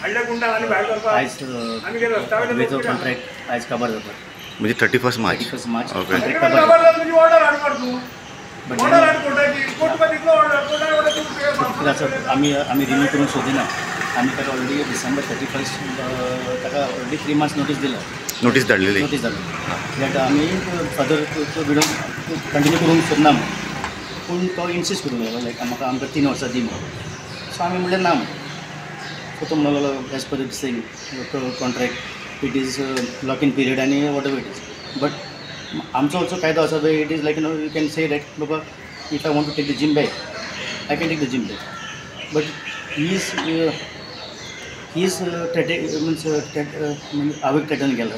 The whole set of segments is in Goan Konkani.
आयज वेचो कॉन्ट्रॅक्ट आयज काबार जाता म्हणजे 31 मार्च 31 मार्च ओके आमी आमी रिन्यू करूंक सोदिना. आमी ताका ऑलरेडी डिसेंबर 31 ताका ऑलरेडी 3 मंथ्स नोटीस दिला. नोटीस धाडलेली नोटीस धाडली that आमी फर्दर कंटिन्यू करूंक सोदना म्हणून. पूण तो इन्सिस्ट करूंक लागलो लायक म्हाका आमकां 3 वर्सां दी म्हणून. सो आमी म्हणलें ना म्हणून. सो तो म्हणलो लागलो as per this thing contract it is lock in period आनी what ever it is. But आमचो ऑल्सो कायदो आसा पळय it is like no you can say that बाबा if I want to take the gym back I can take the gym back. But he is means आवयक थ्रेटन केला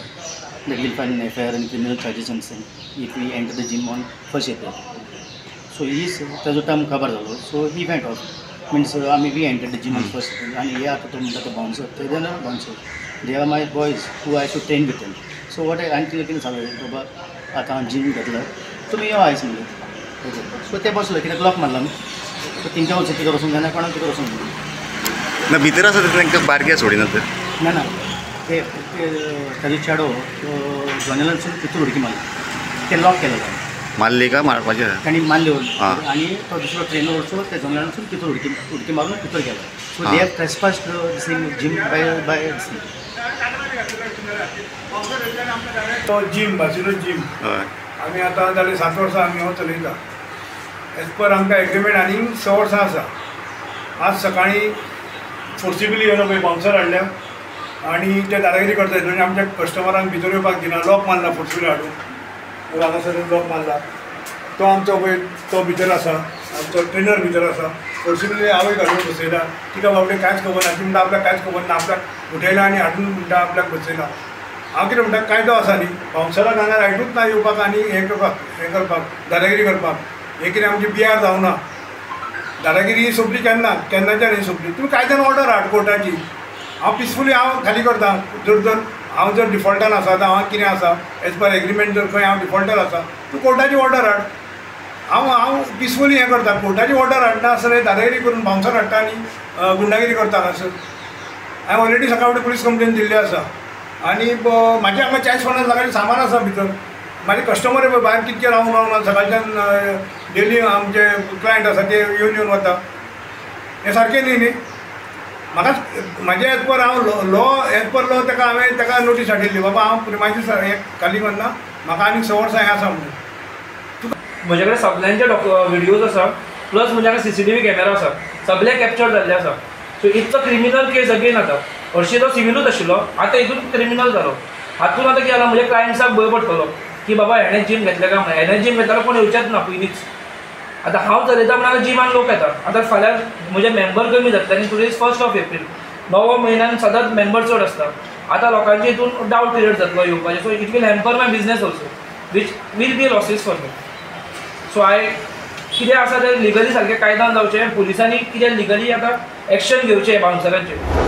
that will file an FIR and criminal charges and same if we enter the gym on 1 April. So he is ताजो टर्म काबार जालो. So he went off means आमी we enter the gym on 1 April. आनी हे आतां तो म्हणटा तो बाउन्सर ते they are bouncer they are my boys who I should train with them. So what I आनी तितलें कितें सांगलें बाबा आतां हांवें जीम घेतला तुमी यो आयज म्हणलें. सो ते बसले कित्याक लॉक मारला न्हू. सो तेंच्या वचून भितर वचूंक जायना कोणाक भितर वचूंक जायना. ना भितर आसा तांकां बारक्या सोडिना तर ना ना ते ताजो चेडो जनेलांतसून भितर उडकी मारली ते लॉक केलें ताणें मारली का मारपाचें तांणी मारली आनी तो दुसरो ट्रेनर वचून त्या जनेलांतसून भितर उडकी उडकी मारून भितर गेलो. So they have trespass this thing gym by by this thing. तो जीम भाशिलो जीम आमी आतां जालीं 7 वर्सां आमी हो चलयता. एज पर आमकां एग्रीमेंट आनी 6 वर्सां आसा. आज सकाळीं फोर्सिबली येवन पळय बाउन्सर हाडल्या आनी ते दादागिरी करता म्हणजे आमच्या कस्टमरांक भितर येवपाक दिना. लॉक मारला फोर्सिबली हाडून हांगासर लॉक मारला. तो आमचो पळय तो भितर आसा आमचो ट्रेनर भितर आसा. फोर्सिबली आवयक हाडून बसयला. तिका बाबडे कांयच खबर ना. ती म्हणटा आपल्याक कांयच खबर ना. आपल्याक उठयला आनी हाडून म्हणटा आपल्याक बसयला. हांव कितें म्हणटा कायदो आसा न्ही बाउन्सराक हांगा रायटूच ना येवपाक आनी हें करपाक दादागिरी करपाक. हें कितें आमची बिहार जावना. दादागिरी सोंपली केन्ना केन्नाच्यान ही सोंपली. तुमी कायद्यान ऑर्डर हाड कोर्टाची. हांव पिसफुली हांव खाली करता. जर जर हांव जर डिफॉल्टर आसा जावं हांव कितें आसा एज पर एग्रीमेंट जर खंय हांव डिफॉल्टर आसा तूं कोर्टाची ऑर्डर हाड. हांव हांव पिसफुली हें करता. कोर्टाची ऑर्डर हाडटा आसतना दादागिरी करून बाउन्सर हाडटा आनी गुंडागिरी करता हांगासर. हांवें ऑलरेडी सकाळ फुडें पुलीस कंप्लेन दिल्ली आसा. आनी म्हाजें हांगा 40-50 लाखाचें सामान आसा भितर. म्हाजे कस्टमर पळय भायर कितके रावन रावन सकाळच्यान डेली आमचे क्लायंट आसा ते येवन येवन वता. हें सारकें न्ही न्ही. म्हाका म्हाजे एज पर हांव लॉ एज पर लॉ ताका हांवें ताका नोटीस हाडिल्ली बाबा हांव प्रिमायसीस हें खाली करना म्हाका आनीक 6 वर्सां हें आसा म्हणून. म्हजे कडेन सगल्यांचे व्हिडियोज आसा प्लस म्हज्या कडेन CCTV camera आसा सगळे कॅप्चर जाल्ले आसा. So it's a criminal case again. आतां हरशीं तो सिविलूच आशिल्लो आतां हितून क्रिमिनल जालो. हातून आतां कितें जालां म्हज्या क्लायंट्साक भंय पडटलो की बाबा हेणें जीम घेतलें काय म्हणून. हेणें जीम घेतल्यार कोण येवचेच ना पयलींच. आतां हांव चलयता म्हणून आतां जिमान लोक येता. आतां फाल्यां म्हजे मेंबर कमी जातले आनी today is 1 April. 9 म्हयन्यान सदांच मेंबर चड आसता. आतां लोकांचे हितून डावट क्रिएट जातलो येवपाचें. So it will hamper my business also which will be losses for me. So I कितें आसा तें लिगली सारकें कायद्यान जावचें. पुलिसांनी कितें लिगली आतां एक्शन घेवचें बाउन्सरांचेर.